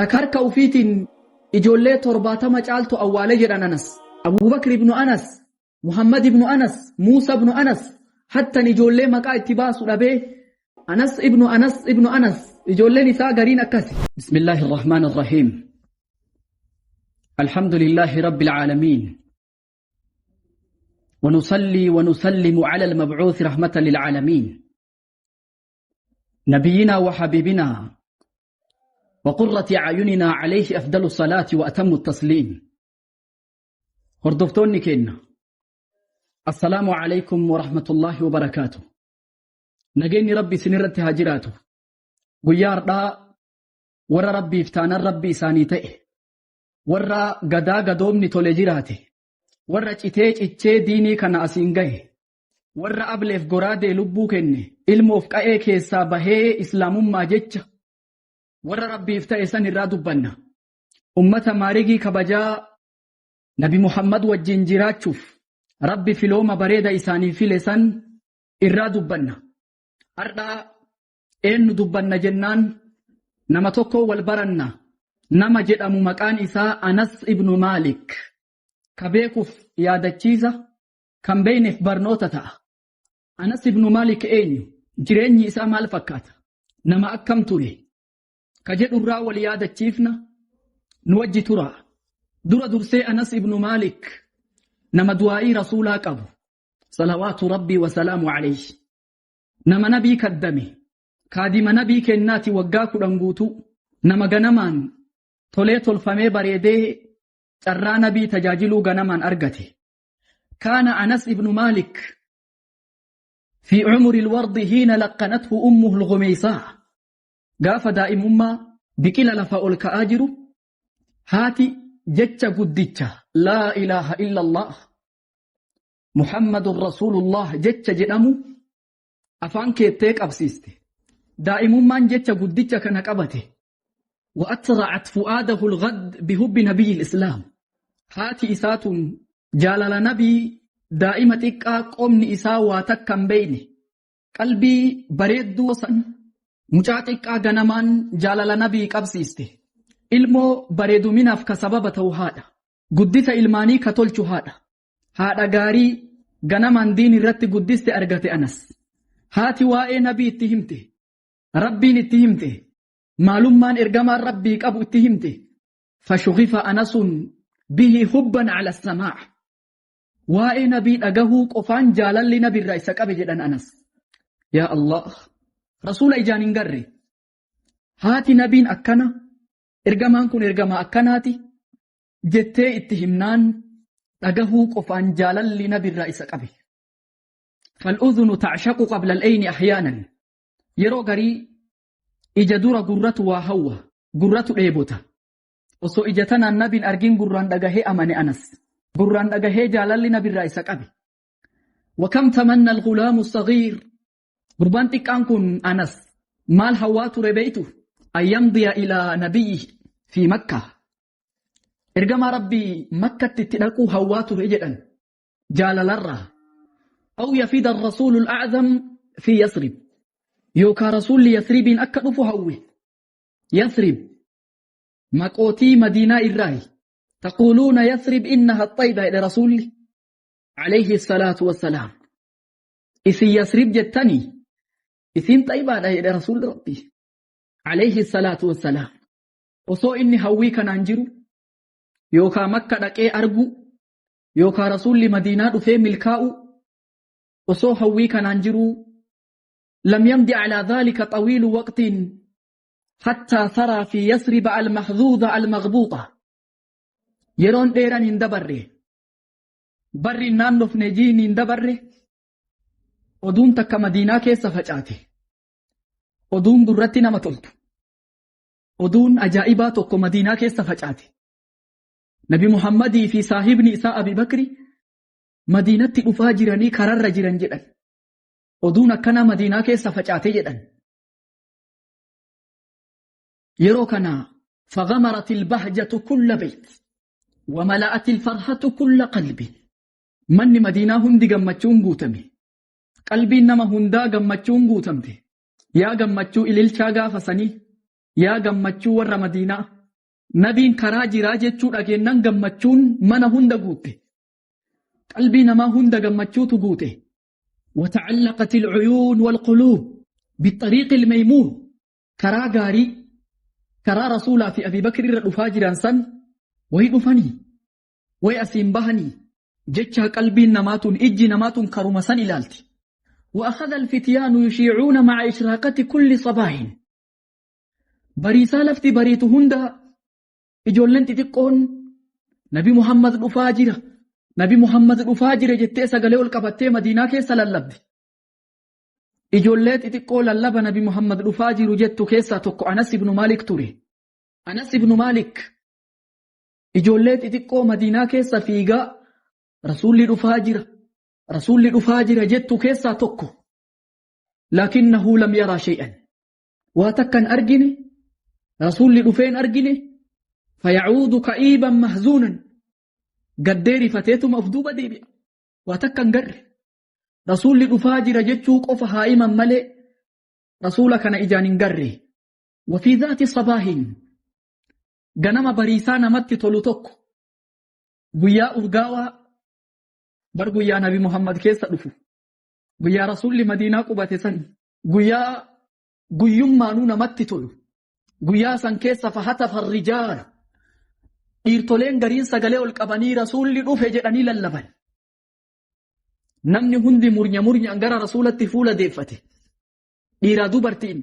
Harka ufiitiin ijoollee 70 caaltu awwaale jedhan Anas. Abubakr ibnu Anas, Muhammad ibnu Anas, Muusa ibnu Anas, hattan ijoollee maqaa itti baasu dhabee Anas ibnu Anas ibnu Anas ijoolleen isaa gariin akkasi. Bismillaahi irrahmaan irrahiim. Alhamdulillaahi rabbil aalamiin. ونصلي ونسلم على المبعوث رحمة للعالمين نبينا وحبيبنا وقرة أعيننا عليه أفضل الصلاة وأتم التسليم. Hordoftoonni keenya, السلام عليكم ورحمة الله وبركاته. Nageenyi Rabbi isinirratti haa jiraatu. Guyyaa har'aa warra Rabbiif taanan Rabbi isaanii ta'e, warra gadaa gadoomni tole jiraate, warra citee cichee diinii kana asiin gahe, warra ableef goraadee lubbuu kenne, ilmoof qa'ee keessaa bahee islaamummaa jecha warra Rabbiif ta'e san irraa dubbanna. Ummata maarigii kabajaa Nabi Muhammad wajjin jiraachuuf Rabbi filooma bareeda isaanii file san irraa dubbanna. Har'aa eenyu dubbanna jennaan, nama tokko wal baranna. Nama jedhamu maqaan isaa Anas ibnu Maalik. Ka beekuuf yaadachiisa, kan beeyneef barnoota ta'a. Anas ibnu Maalik eenyu? Jireenyi isaa maal fakkaata? Nama akkam ture? Ka jedhurraa wal yaadachiifna, nu wajji tura. Dura dursee Anas ibnu Maalik nama du'aa'ii rasuulaa qabu. صلوات ربي وسلامه عليه. Nama nabii kaddame. Kaadima nabii kennaati waggaa 10 guutuu. Nama ganamaan tolee tolfamee bareedee carraa nabii tajaajiluu ganamaan argate. كان أنس ابن مالك في عمر الورد حين لقنته أمه الغميصاء. Gaafa daa'imummaa biqila lafa ol ka'aa jiru haati jecha guddicha لا إله إلا الله محمد رسول الله jecha jedhamu afaan keettee qabsiiste. Daa'imummaan jecha guddicha kana qabate. وأترعت فؤاده الغد بحب نبي الإسلام. Haati isaatun jaalala nabii daa'ima xiqqaa qomni isaa waa takka hin beeyne. Qalbii bareedduu san mucaa xiqqaa ganamaan jaalala nabii qabsiiste. Ilmoo bareeduminaaf ka sababa ta'u haadha. Guddisa ilmaanii ka tolchu haadha. Haadha gaarii ganamaan diin irratti guddiste argate Anas. Haati waa'ee nabii itti himte. Rabbiin itti himte. Maalummaan ergamaan Rabbii qabu itti himte. فشغف أنس به حبا على السماع. Waa'ee nabii dhagahuu qofaan jaalalli nabiirraa isa qabe jedhan Anas. Yaa Allah! Rasuula ijaan hin garre. Haati nabiin akkana, ergamaan kun ergamaa akkanaati jettee itti himnaan dhagahuu qofaan jaalalli nabiirraa isa qabe. فالأذن تعشق قبل العين أحيانا. Yeroo garii ija dura gurratu waa hawwa, gurratu dheebota. Osoo ija tanaan nabiin argin gurraan dhagahee amane Anas. Gurraan dhagahee jaalalli nabirraa isa qabe. وكم تمنى الغلام الصغير. Gurbaan xiqqaan kun Anas maal hawwaa ture beeytu? أن يمضي إلى نبيه في مكة. Ergamaa Rabbii Makkatti itti dhaquu hawwaa ture jedhan. Jaalalarraa. أو يفد الرسول الأعظم في يثرب. Yookaan rasuulli Yasribiin akka dhufu hawwe. Yasrib maqootii Madiinaa irraayi. تقولون يثرب إنها الطيبة jedhe rasuulli عليه الصلاة والسلام. Isin Yasrib jettanii, isin Xaybaadha jedhe rasuulli Rabbii عليه الصلاة والسلام. Osoo inni hawwii kanaan jiru, yookaan Makka dhaqee argu, yookaan rasuulli Madiinaa dhufee milkaa'u, osoo hawwii kanaan jiru, لم يمض على ذلك طويل وقت حتى ثرى في يثرب المحظوظة المغبوطة. Yeroon dheeran hin dabarre, barri naannofne jiin hin dabarre, oduun takka Madiinaa keessa facaate. Oduun gurratti nama toltu. Oduun ajaa'ibaa tokko Madiinaa keessa facaate. Nabi Muhammadii fi saahibni isaa Abi Bakri Madiinatti dhufaa jiranii kararra jiran jedhan. Oduun akkanaa Madiinaa keessa facaate jedhan. Yeroo kana فغمرت البهجة كل بيت وملأت الفرحة كل قلب. Manni Madiinaa hundi gammachuun guutame. Qalbiin nama hundaa gammachuun guutamte. Yaa gammachuu ililchaa gaafa sanii! Yaa gammachuu warra Madiinaa! Nabiin karaa jiraa jechuu dhageennan gammachuun mana hunda guutte. Qalbii namaa hunda gammachuutu guute. وتعلقت العيون والقلوب بالطريق الميمون. Karaa gaarii, karaa rasuulaa fi Abi Bakr irra dhufaa jiran san, wayi dhufanii wayi asiin bahanii jecha qalbiin namaatun, ijji namaatun karuma san ilaalti. وأخذ الفتيان يشيعون مع إشراقة كل صباح. Bariisaa lafti bariitu hunda ijoolleen xixiqqoon "Nabi Muhammad dhufaa jira, Nabi Muhammad dhufaa jira" jettee sagalee ol qabattee Madiinaa keessa lallabdi. Ijoollee xixiqqoo lallaba "Nabi Muhammad dhufaa jiru" jettu keessaa tokko Anas ibnu Maalik ture. Anas ibnu Maalik ijoollee xixiqqoo Madiinaa keessa fiigaa "Rasuulli dhufaa jira, Rasuulli dhufaa jira" jettu keessaa tokko. لكنه لم يرى شيئا. Waa takkan argine, Rasuulli dhufeen argine. فيعود كئيبا محزونا. Gaddee rifateetuma of duuba deebi'a. Waa takkan garre. Rasuulli dhufaa jira jechuu qofa haa himan malee rasuula kana ijaan hin garre. وفي ذات صباح, ganama bariisaa namatti tolu tokko, guyyaa urgaawaa bar, guyyaa Nabi Muhammad keessa dhufu, guyyaa rasuulli Madiinaa qubate san, guyyaa guyyummaanuu namatti tolu, guyyaa san keessa فهتف الرجال, dhiirtoleen gariin sagalee ol qabanii "Rasuulli dhufe" jedhanii lallaban. Namni hundi murnya murnyaan gara rasuulatti fuula deeffate. Dhiiraa dubartiin,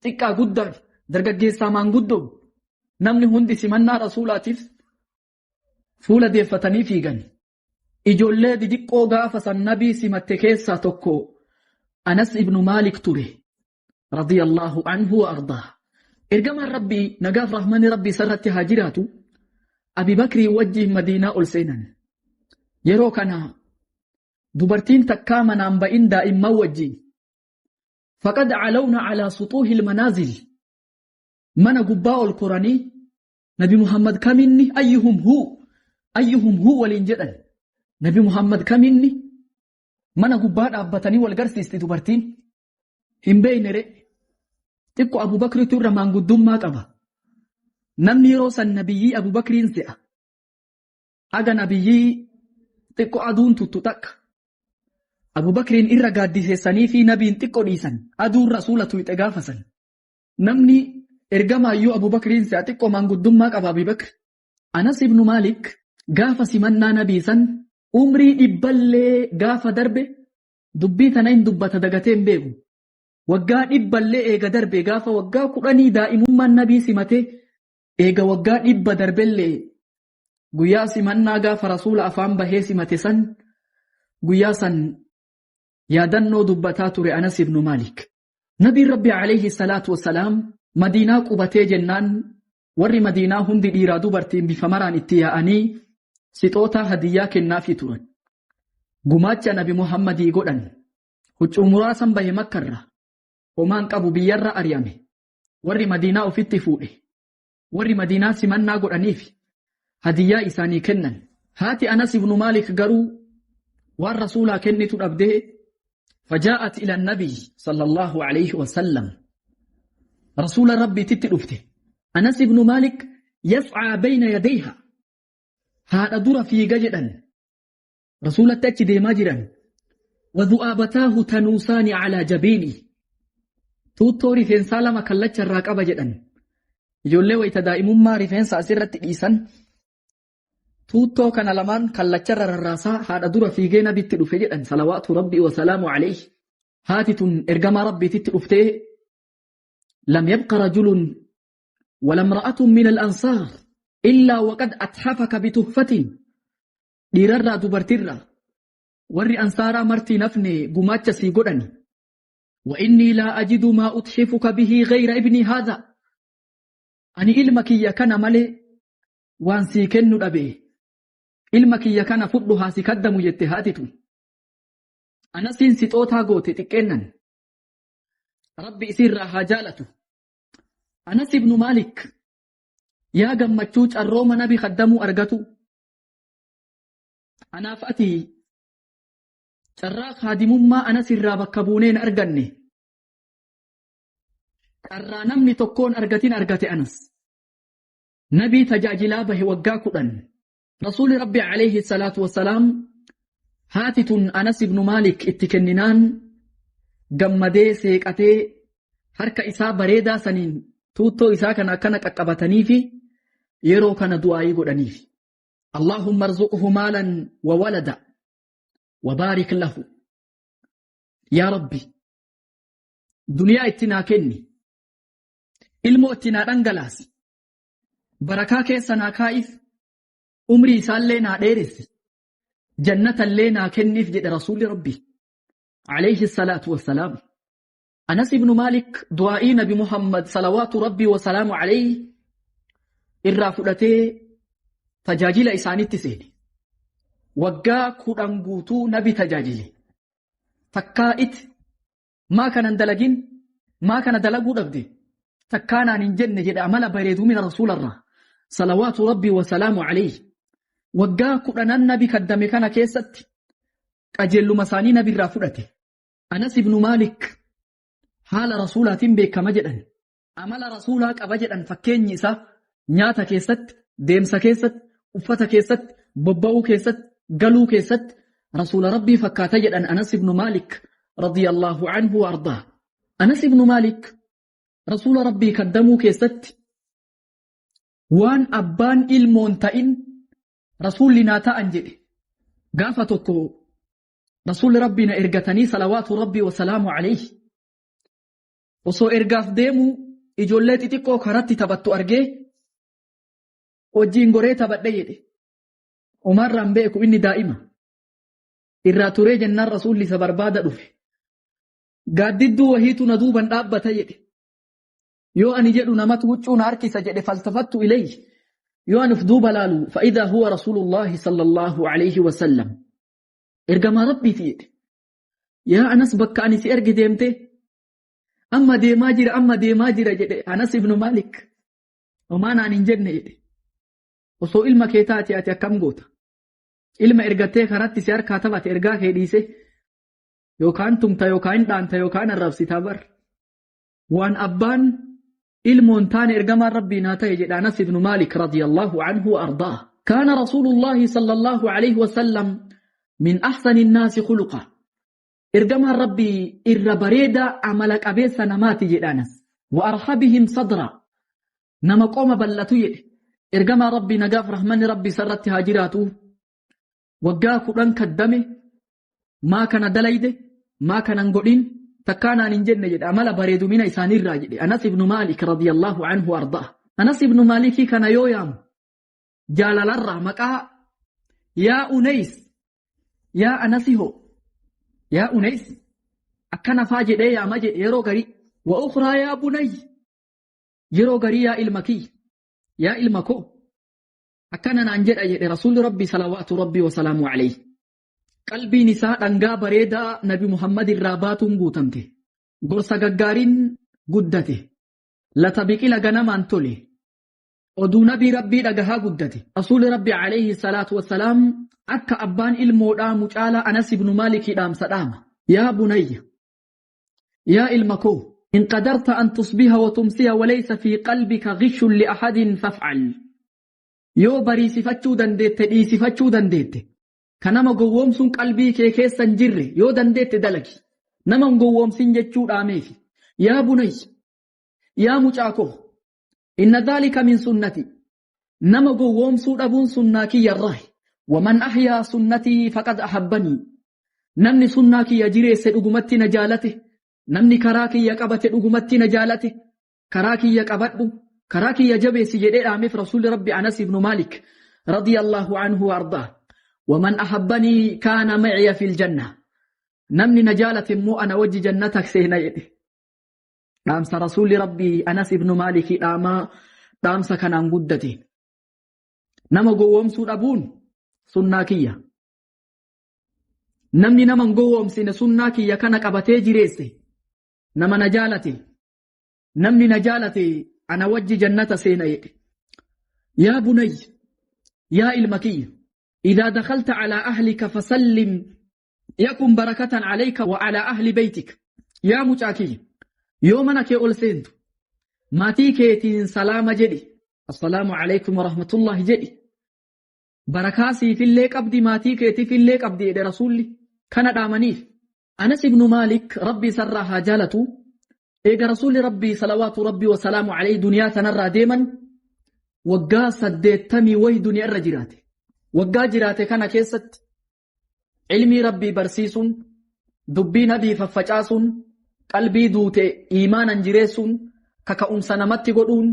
xiqqaa guddaan, dargaggeessaa maanguddoon, namni hundi simannaa rasuulaatiif fuula deeffatanii fiigan. Ijoollee didiqqoo gaafa san nabii simatte keessaa tokko Anas ibnu Maalik ture. رضي الله عنه وأرضاه. Ergamaan Rabbii, nagaaf rahmanni Rabbii sarratti haa jiraatu, Abi Bakrii wajjiin Madiinaa ol seenan. Yeroo kana dubartiin takkaa manaan ba'in daa'imman wajjiin. فقد علونا على سطوح المنازل. Mana gubbaa ol koranii "Nabi Muhammad kaminni? أيهم هو? أيهم هو?" waliin jedhan. "Nabi Muhammad kaminni?" Mana gubbaa dhaabbatanii wal garsiisti dubartiin. Hin beeyne re. Xiqqo Abubakritu irra maanguddummaa qaba. Namni yeroo san nabiyyii Abubakriin se'a. Aga nabiyyii xiqqo aduun tuttu takka. Abubakriin irra gaaddiseessanii fi nabiin xiqqo dhiisan. Aduun rasuula tuyxe gaafasan. Namni ergamaayyuu Abubakriin se'a, xiqqo maanguddummaa qaba Abubakr. Anas ibnu Maalik gaafa simannaa nabii san umrii dhibballee gaafa darbe dubbii tana hin dubbata, dagatee hin beeku. Waggaa dhibballee eega darbe, gaafa waggaa 10 daa'imummaan nabii simatee eega waggaa 100 darbellee, guyyaa simannaa gaafa rasuula afaan bahee simate san, guyyaa san yaadannoo dubbataa ture Anas ibnu Maalik. Nabiin Rabbi عليه الصلاة والسلام Madiinaa qubatee jennaan warri Madiinaa hundi dhiiraa dubartiin bifa maraan itti yaa'anii sixoota hadiyyaa kennaafii turan. Gumaacha Nabi Muhammadii godhan. Huccuu muraasan bahe Makkarra. Homaan qabu, biyyarra ari'ame. Warri Madiinaa ofitti fuudhe. Warri Madiinaa simannaa godhaniif hadiyyaa isaanii kennan. Haati Anas ibnu Maalik garuu waan rasuulaa kennitu dhabdee فجاءت إلى النبي صلى الله عليه وسلم. رسول ربي تتدفته. أنس بن مالك يسعى بين يديها. Haadha dura fiiga jedhan. Rasuulatti achi deemaa jiran. وذؤابتاه تنوسان على جبينه. Tuuttoo rifeensaa lama kallacha irraa qaba jedhan. Ijoollee wayita daa'imummaa rifeensa asirratti dhiisan. Tuuttoo kana lamaan kallacharra rarraasaa haadha dura fiigee nabitti dhufe jedhan, صلوات ربي وسلامه عليه. Haati tun ergamaa Rabbiititti dhuftee, لم يبق رجل ولا امرأة من الأنصار إلا وقد أتحفك بتحفة. Dhiirarraa dubartirraa warri ansaaraa marti nafne gumaacha sii godhani. وإني لا أجد ما أتحفك به غير ابني هذا. Ani ilma kiyya kana malee waan sii kennu dhabe. Ilma kiyya kana fudhu, haa si kaddamu jette haati tun. Anasiin sixootaa goote xiqqeennan. Rabbi isiirraa haa jaalatu. Anas ibnu Maalik yaa gammachuu carrooma nabi kaddamuu argatu. Anaaf ati carraa kaadimummaa Anas irraa bakka buuneen arganne. Carraa namni tokkoon argatin argate Anas. Nabii tajaajilaa bahe waggaa 10. Rasuulli Rabbi alayhi salaatu wassalaam haati tun Anas ibnu Maalik itti kenninaan gammadee seeqatee harka isaa bareedaa saniin tuuttoo isaa kana akkana qaqqabataniifi yeroo kana du'aayii godhaniifi. Allahumma arzuqhu maalan wa walada wa baarik lahu. Yaa Rabbi, duniyaa itti naa kenni, ilmoo itti naa dhangalaasi, barakaa keessa naa kaa'iif, umrii isaallee naa dheeressi, jannatallee naa kenniif jedhe Rasuulli Rabbi alayhi salaatu wassalaam. Anas ibnu Maalik du'aa'ii Nabi Muhammad salawaatu Rabbii wasalaamu alayhi irraa fudhatee tajaajila isaanitti seene. Waggaa 10 guutuu Nabi tajaajile. Takkaa it maa kanan dalagin, maa kana dalaguu dhabde, takkaa naan hin jenne jedhe amala bareedumina Rasuularraa salawaatu Rabbii wasalaamu alayhi. Waggaa 10n Nabi kaddame kana keessatti qajeelluma isaanii Nabirraa fudhate. Anas ibnu Maalik haala Rasuulaatiin beekama jedhan. Amala Rasuulaa qaba jedhan fakkeenyi isaa nyaata keessatti, deemsa keessatti, uffata keessatti, bobba'uu keessatti, galuu keessatti Rasuula Rabbii fakkaata jedhan Anas ibnu Maalik radiyallahu anhu wa ardaa. Anas ibnu Maalik Rasuula Rabbii kaddamuu keessatti waan abbaan ilmoon ta'in Rasuulli naa ta'an jedhe. Gaafa tokko Rasuulli Rabbii na ergatanii salawaatu Rabbii wasalaamu alayhi. Osoo ergaaf deemu ijoollee xixiqqoo karatti taphattu argee wajjiin goree taphadhe jedhe. Umarraan beeku inni daa'ima. Irraa turee jennaan Rasuulli isa barbaada dhufe. Gaaddidduu wahiitu na duuban dhaabbata jedhe. Yoo ani jedhu namatu huccuu na harkisa jedhe faltafattu ilayhi. Yoo ani uf duuba laalu fa'idaa huwa Rasuulullaahi sallallahu alayhi wasallam. Ergamaa Rabbiiti jedhe. Yaa Anas bakka ani si erge deemtee amma deemaa jira amma deemaa jira jedhe Anas ibnu Maalik. Homaa naan hin jenne jedhe. Osoo ilma kee taate ati akkam goota? Ilma ergattee karatti si harkaa taphate ergaa kee dhiise yookaan tumta yookaan dhaanta yookaan arrabsitaa bar. Waan abbaan ilmoon taane ergamaan Rabbii naa ta'e jedha Anas ibnu Maalik radiyallahu anhu wa ardaa. Kaana Rasuulullaahi sallallahu alayhi wa sallam min ahsani nnaasi khuluqa. Ergamaan Rabbii irra bareedaa amala qabeessa namaati jedha Anas. Wa arhabihim sadra. Nama qoma bal'atu jedhe. Ergamaan Rabbii nagaaf rahmanni Rabbii isarratti haa jiraatu. Waggaa 10 kaddame maa kana dalayde maa kana hin godhin takkaa naan hin jenne jedhe amala bareedumina isaaniirraa jedhe Anas ibnu Maalik radiyallahu anhu arda'a. Anas ibnu Maalikii kana yoo yaamu jaalalarraa maqaa yaa Uneys yaa Anasi hoo yaa Uneys akkana faa jedhee yaama jedhe yeroo garii wa ukhraa yaa bunay yeroo garii yaa ilma kiyya yaa ilma koo akkana naan jedha jedhe Rasuulli Rabbii salawaatu Rabbii wasalaamu alayhi. Qalbiin isaa dhangaa bareedaa Nabi Muhammad irraa baatuun guutamte. Gorsa gaggaariin guddate. Lata biqila ganamaan tole. Oduu Nabii Rabbii dhagahaa guddate. Rasuulli Rabbii alayhi salaatu wassalaam akka abbaan ilmoodhaa mucaala Anas ibnu Maalikii dhaamsa dhaama. Yaa bunayya, yaa ilma koo, in qadarta an tusbiha wa tumsiya wa laysa fi qalbika ghishun li ahadin faf'al. Yoo bariisifachuu dandeette dhiisifachuu dandeette, ka nama gowwoomsuun qalbii kee keessa hin jirre yoo dandeette dalagi. Nama hin gowwoomsin jechuu dhaameefi. Yaa bunayya, yaa mucaa koo, inna dhaalika min sunnati. Nama gowwoomsuu dhabuun sunnaa kiyyarraahi. Waman ahyaa sunnatii faqad ahabbanii. Namni sunnaa kiyya jireesse dhugumatti na jaalate. Namni karaa kiyya qabate dhugumatti na jaalate. Karaa kiyya qabadhu, karaa kiyya jabeessi jedhee dhaameef Rasuulli Rabbi Anas ibnu Maalik radiyallahu anhu wa ardaa. Waman ahabbanii kaana maciya fil janna. Namni na jaalate immoo ana wajji jannata seena jedhe. Dhaamsa Rasuulli Rabbii Anas ibnu Maalikii dhaamaa dhaamsa kanaan guddate. Nama gowwoomsuu dhabuun sunnaa kiyya. Namni nama hin gowwoomsine sunnaa kiyya kana qabatee jireesse nama na jaalate. Namni na jaalate ana wajji jannata seena jedhe. Yaa bunayya, yaa ilma kiyya, idaa dakhalta alaa ahlika fasallim yakun barakatan alayka wa alaa ahli beytik. Yaa mucaa kiyya, yoo mana kee ol seentu maatii keetiin salaama jedhi. Assalaamu alaykum warahmatullahi jedhi. Barakaa siifillee qabdi, maatii keetiifillee qabdi jedhe Rasuulli. Kana dhaamaniif. Anas ibnu Maalik, Rabbi isarraa haa jaalatu, eega Rasuulli Rabbii salawaatu Rabbii wasalaamu alayhi duniyaa tanarraa deeman waggaa 80 wayi duniyaa irra jiraate. Waggaa jiraate kana keessatti ilmii Rabbii barsiisuun, dubbii nabii faffacaasuun, qalbii duute iimaanan jireessuun, kaka'umsa namatti godhuun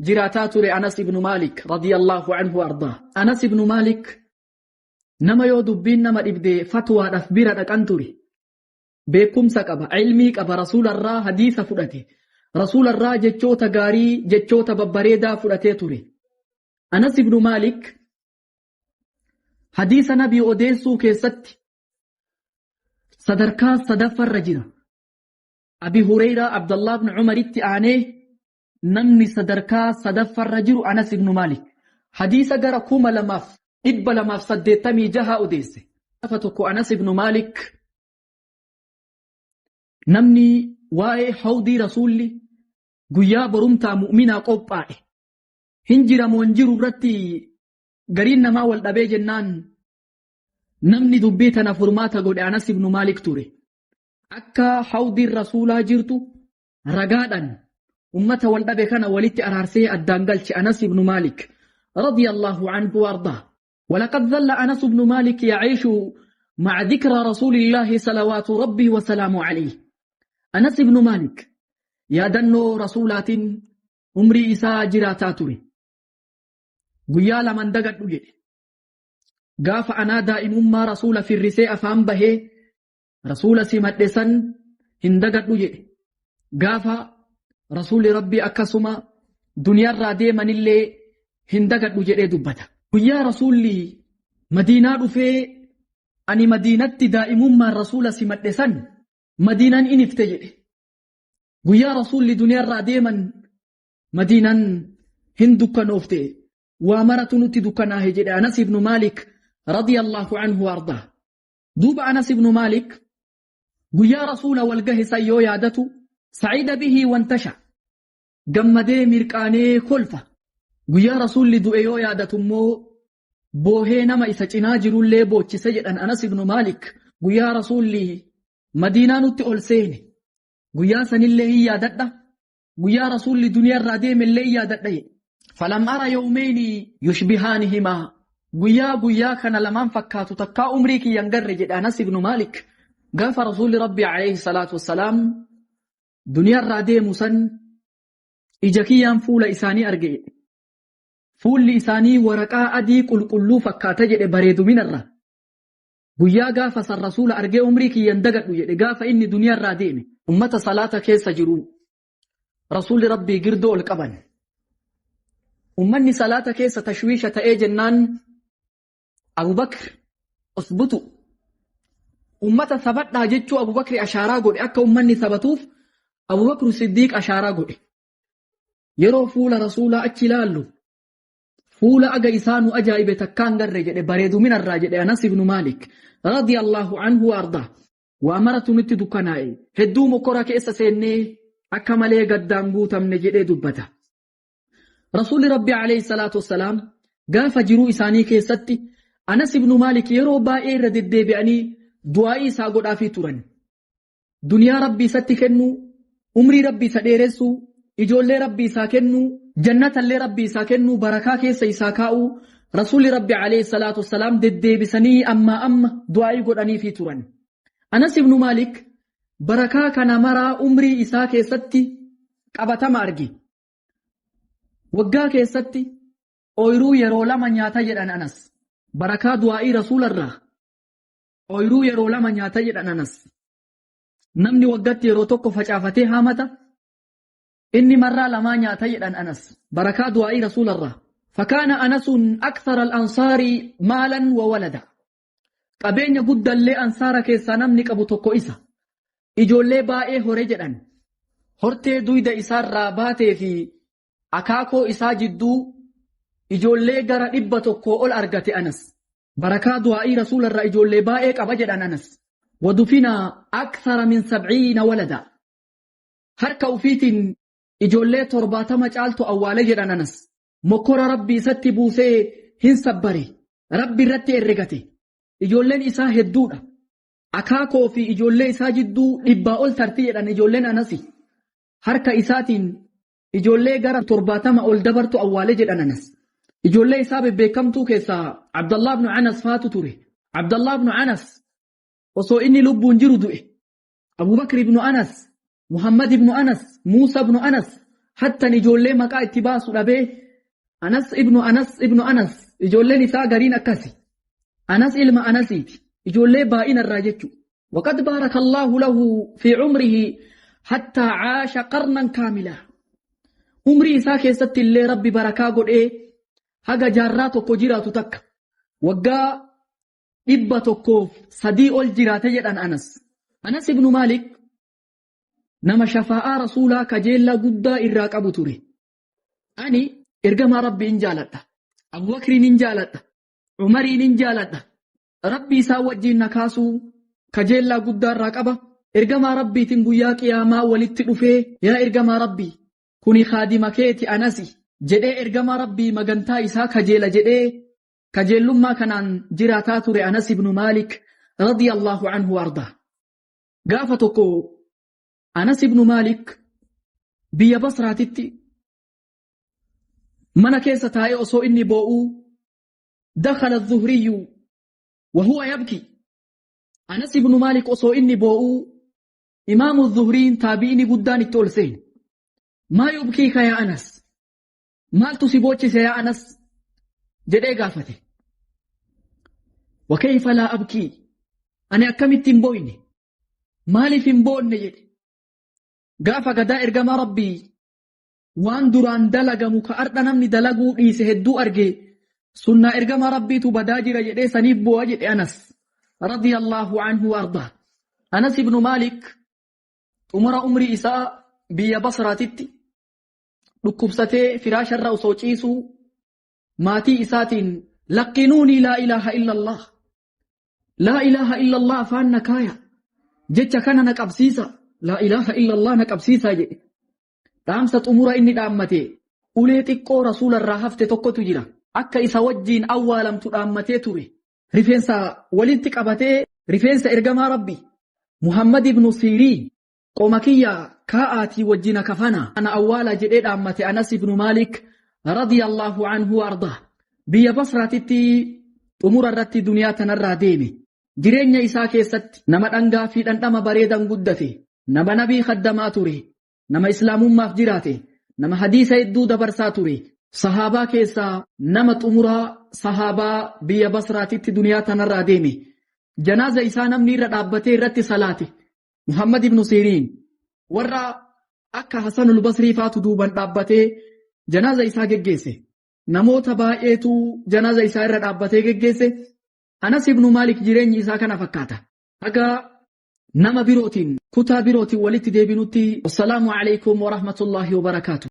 jiraataa ture Anas ibnu Maalik radiyallahu anhu ardaa. Anas ibnu Maalik nama yoo dubbiin nama dhibde fatwaadhaaf bira dhaqan ture. Beekumsa qaba, ilmii qaba, Rasuularraa hadiisa fudhate. Rasuularraa jechoota gaarii, jechoota babbareedaa fudhatee ture. Anas ibnu Maalik hadiisa nabii odeessuu keessatti sadarkaa sadaffarra jira. Abi Hureyraa, Abdallah ibn Umaritti aanee namni sadarkaa sadaffarra jiru Anas ibnu Maalik. Hadiisa gara 2286 odeesse. Gaafa tokko Anas ibnu Maalik namni waa'ee hawdii Rasuulli guyyaa borumtaa mu'minaa qophaa'e hin jiramoo hin jiru irratti gariin namaa wal dhabee jennaan, namni dubbii tana furmaata godhe Anas ibnu Maalik ture. Akka hawdiin Rasuulaa jirtu ragaadhaan ummata wal dhabe kana walitti araarsee addaan galche Anas ibnu Maalik radiyallahu anhu ardaa. ولقد ظل أنس بن مالك يعيش مع ذكرى رسول الله صلوات ربي وسلامه عليه. أنس بن مالك yaadannoo Rasuulaatiin umrii isaa jiraataa ture. Guyyaa laman dagadhu jedhe. Gaafa anaa daa'imummaa Rasuula firrisee afaan bahee Rasuula simadhe san hin dagadhu jedhe. Gaafa Rasuulli Rabbii akkasuma duniyaarraa deemanillee hin dagadhu jedhee dubbata. Guyyaa Rasuulli Madiinaa dhufee ani Madiinatti daa'imummaan Rasuula simadhe san Madiinaan inifte jedhe. Guyyaa Rasuulli duniyaarraa deeman Madiinaan hin dukkanoofte. Waa maratu nutti dukkanaahe jedhe Anas ibnu Maalik radiyallahu anhu ardaa. Duuba Anas ibnu Maalik guyyaa Rasuula wal gahe san yoo yaadatu سعد به وانتشى, gammadee mirqaanee kolfa. Guyyaa Rasuulli du'e yoo yaadatu immoo boohee nama isa cinaa jirullee boochise jedhan Anas ibnu Maalik. Guyyaa Rasuulli Madiinaa nutti ol seene, guyyaa sanillee hin yaadadha. Guyyaa Rasuulli duniyaarraa deemellee hin yaadadha jedhe. فلم أر يومين يشبهانهما, guyyaa guyyaa kana lamaan fakkaatu takkaa umrii kiyyan garre jedhe Anas ibnu Maalik. Gaafa Rasuulli Rabbi alayhi salaatu wassalaam duniyaarraa deemu san ija kiyyaan fuula isaanii arge jedhe. Fuulli isaanii waraqaa adii qulqulluu fakkaata jedhe bareeduminarra. Guyyaa gaafa san Rasuula argee umrii kiyyan dagadhu jedhe gaafa inni duniyaarraa deeme. Ummata salaata keessa jiru Rasuulli Rabbii girdoo ol qaban. Ummanni salaata keessa tashwiisha ta'ee jennaan, Abubakr اثبتوا, ummata sabadhaa jechuu Abubakri ashaaraa godhe. Akka ummanni sabatuuf Abubakr Siddiiq ashaaraa godhe. Yeroo fuula Rasuulaa achi ilaallu fuula aga isaa nu ajaa'ibe takkaan garre jedhe bareeduminarraa jedhe Anas ibnu Maalik radiyallahu anhu ardaa. Waa maratu nutti dukkanaa'e, hedduu mokkora keessa seennee akka malee gaddaan guutamne jedhee dubbata. Rasuulli Rabbi alayhi salaatu wassalaam gaafa jiruu isaanii keessatti Anas ibnu Maalik yeroo baay'ee irra deddeebi'anii du'aa'ii isaa godhaafii turan. Duniyaa Rabbi isatti kennuu, umrii Rabbi isa dheeressuu, ijoollee Rabbi isaa kennuu, jannatallee Rabbi isaa kennuu, barakaa keessa isaa kaa'uu Rasuulli Rabbi alayhi salaatu wassalaam deddeebisanii ammaa amma du'aa'ii godhaniifii turan. Anas ibnu Maalik barakaa kana maraa umrii isaa keessatti qabatama arge. Waggaa keessatti ooyiruu yeroo lama nyaata jedhan Anas. Barakaa du'aa'ii Rasuularraa ooyiruu yeroo lama nyaata jedhan Anas. Namni waggaatti yeroo tokko facaafatee haamata. Inni marraa lamaa nyaata jedhan Anas. Barakaa du'aa'ii Rasuularraa. فكان أنس أكثر الأنصار مالا وولدا. Qabeenya guddallee ansaara keessaa namni qabu tokko isa. Ijoollee baay'ee hore jedhan. Hortee duyda isaarraa baatee fi akaakoo isaa jidduu ijoollee gara 100 ol argate Anas. Barakaa du'aa'ii Rasuularraa ijoollee baay'ee qaba jedhan Anas. ودفن أكثر من 70 ولدا. Harka ufiitiin ijoollee 70 caaltu awwaale jedhan Anas. Mokkora Rabbi isatti buusee hin sabbare. Rabbi irratti herregate. Ijoolleen isaa hedduudha. Akaakoo fi ijoollee isaa jidduu dhibbaa ol tarti jedhan ijoolleen Anasi. Harka isaatiin ijoollee gara 70 ol dabartu awwaale jedhan Anas. Ijoollee isaa bebbeekamtuu keessaa Abdallah ibn Anas faatu ture. Abdallah ibn Anas osoo inni lubbuun jiru du'e. Abubakr ibn Anas, Muhammad ibn Anas, Muusa ibn Anas hattan ijoollee maqaa itti baasu dhabee Anas ibn Anas ibn Anas ijoolleen isaa gariin akkasi. Anas ilma Anasiiti. Ijoollee baay'ina irraa jechuudha. وقد بارك الله له في عمره حتى عاش قرنا كاملا. Umrii isaa keessatti illee Rabbi barakaa godhee haga jaarraa tokko jiraatu takka. Waggaa 103 ol jiraate jedhan Anas. Anas ibnu Maalik nama shafaa'aa rasuulaa kajeellaa guddaa irraa qabu ture. Ani ergamaa Rabbii hin jaaladha. Abubakriin hin jaaladha. Umariin hin jaaladha. Rabbi isaa wajjin na kaasuu kajeellaa guddaa irraa qaba. Ergamaa Rabbiitiin guyyaa qiyaamaa walitti dhufee yaa ergamaa Rabbii kuni kaadima keeti Anasi jedhee ergamaa Rabbii magantaa isaa kajeela jedhee kajeellummaa kanaan jiraataa ture Anas ibnu Maalik radiyallahu anhu ardaa. Gaafa tokko Anas ibnu Maalik biyya Basraatitti mana keessa taa'ee osoo inni boo'uu dakhala zuhriyyu wa huwa yabki. Anas ibnu Maalik osoo inni boo'uu imaamu Zuhriin taabi'ini guddaan itti ol seene. Maa yubkiika yaa Anas? Maaltu si boochise yaa Anas? Jedhee gaafate. Wa kayfa laa abkii? Ani akkamitti hin booyne? Maaliif hin boonne jedhe. Gaafa gadaa ergamaa Rabbii waan duraan dalagamu ka ardha namni dalaguu dhiise hedduu arge sunnaa ergamaa Rabbiitu badaa jira jedhee saniif boo'a jedhe Anas radiyallahu anhu arda. Anas ibnu Maalik xumura umrii isaa biyya Basraatitti dhukkubsatee firaasharra osoo ciisuu maatii isaatiin laqqinuunii laa ilaaha illallah laa ilaaha illallah afaan na kaaya jecha kana na qabsiisa laa ilaaha illallah na qabsiisa jedhe. Dhaamsa xumura inni dhaammate ulee xiqqoo rasuularraa hafte tokkotu jira. Akka isa wajjiin awwaalamtu dhaammatee ture. Rifeensa walitti qabatee rifeensa ergamaa Rabbi Muhammad ibnu Siiriin qoma kiyya kaa'aatii wajjina kafana ana awwaala jedhee dhaammate Anas ibnu Maalik radiyallahu anhu arda. Biyya Basraatitti xumura irratti duniyaa tanarraa deeme. Jireenya isaa keessatti nama dhangaa fi dhandhama bareedan guddate, nama nabii khaddamaa ture, nama islaamummaaf jiraate, nama hadiisa hedduu dabarsaa ture. Sahaabaa keessaa nama xumuraa sahaabaa biyya Basraatitti duniyaa tanarraa deeme. Janaaza isaa namni irra dhaabbatee irratti salaate. Muhammad ibnu Siiriin warra akka Hasanul Basrii faatu duuban dhaabbatee janaaza isaa geggeesse. Namoota baay'eetu janaaza isaa irra dhaabbatee geggeesse. Anas ibnu Maalik jireenyi isaa kana fakkaata. Haga nama birootiin kutaa birootiin walitti deebinutti wassalaamu alaikum warahmatullaahi wabarakaatu.